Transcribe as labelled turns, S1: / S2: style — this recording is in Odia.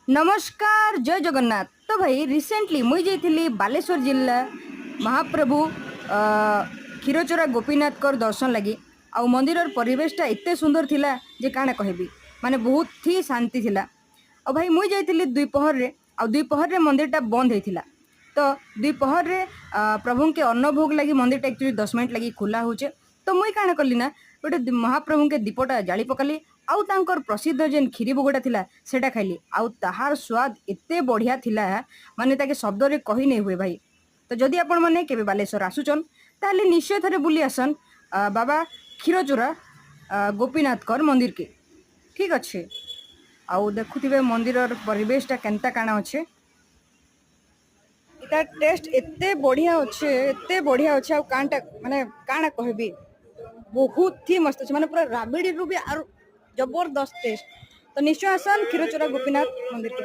S1: ନମସ୍କାର, ଜୟ ଜଗନ୍ନାଥ। ତ ଭାଇ, ରିସେଣ୍ଟଲି ମୁଇଁ ଯାଇଥିଲି ବାଲେଶ୍ୱର ଜିଲ୍ଲା ମହାପ୍ରଭୁ କ୍ଷୀରଚୋରା ଗୋପୀନାଥଙ୍କର ଦର୍ଶନ ଲାଗି। ଆଉ ମନ୍ଦିରର ପରିବେଶଟା ଏତେ ସୁନ୍ଦର ଥିଲା ଯେ କାଣା କହିବି, ମାନେ ବହୁତ ହି ଶାନ୍ତି ଥିଲା। ଆଉ ଭାଇ, ମୁଇଁ ଯାଇଥିଲି ଦ୍ୱିପହରରେ ଆଉ ଦ୍ୱିପହରରେ ମନ୍ଦିରଟା ବନ୍ଦ ହେଇଥିଲା। ତ ଦ୍ୱିପହରରେ ପ୍ରଭୁଙ୍କେ ଅନ୍ନଭୋଗ ଲାଗି ମନ୍ଦିରଟା ଆକ୍ଚୁଆଲି 10 ମିନିଟ୍ ଲାଗି ଖୋଲା ହଉଛେ। ତ ମୁଇଁ କାଣା କଲି ନା, ଗୋଟେ ମହାପ୍ରଭୁଙ୍କେ ଦୀପଟା ଜାଳି ପକାଲି ଆଉ ତାଙ୍କର ପ୍ରସିଦ୍ଧ ଯେନ୍ କ୍ଷୀରି ଭୋଗଟା ଥିଲା, ସେଟା ଖାଇଲି। ଆଉ ତାହାର ସ୍ୱାଦ ଏତେ ବଢ଼ିଆ ଥିଲା, ମାନେ ତାକେ ଶବ୍ଦରେ କହି ନେଇ ହୁଏ ଭାଇ। ତ ଯଦି ଆପଣମାନେ କେବେ ବାଲେଶ୍ୱର ଆସୁଛନ୍, ତାହେଲେ ନିଶ୍ଚୟ ଥରେ ବୁଲି ଆସନ୍ ବାବା କ୍ଷୀରଚୋରା ଗୋପୀନାଥଙ୍କର ମନ୍ଦିରକେ। ଠିକ୍ ଅଛି, ଆଉ ଦେଖୁଥିବେ ମନ୍ଦିରର ପରିବେଶଟା କେନ୍ତା କାଣା ଅଛେ। ତାର ଟେଷ୍ଟ ଏତେ ବଢ଼ିଆ ଅଛେ, ଏତେ ବଢ଼ିଆ ଅଛେ, ଆଉ କାଣଟା ମାନେ କାଣା କହିବି, ବହୁତ ହି ମସ୍ତ ଅଛି। ମାନେ ପୁରା ରାବିଡ଼ିରୁ ବି ଆରୁ ଜବରଦସ୍ତ ଟେଷ୍ଟ। ତ ନିଶ୍ଚୟ ଆସନ୍ କ୍ଷୀରଚୋରା ଗୋପୀନାଥ ମନ୍ଦିରକେ।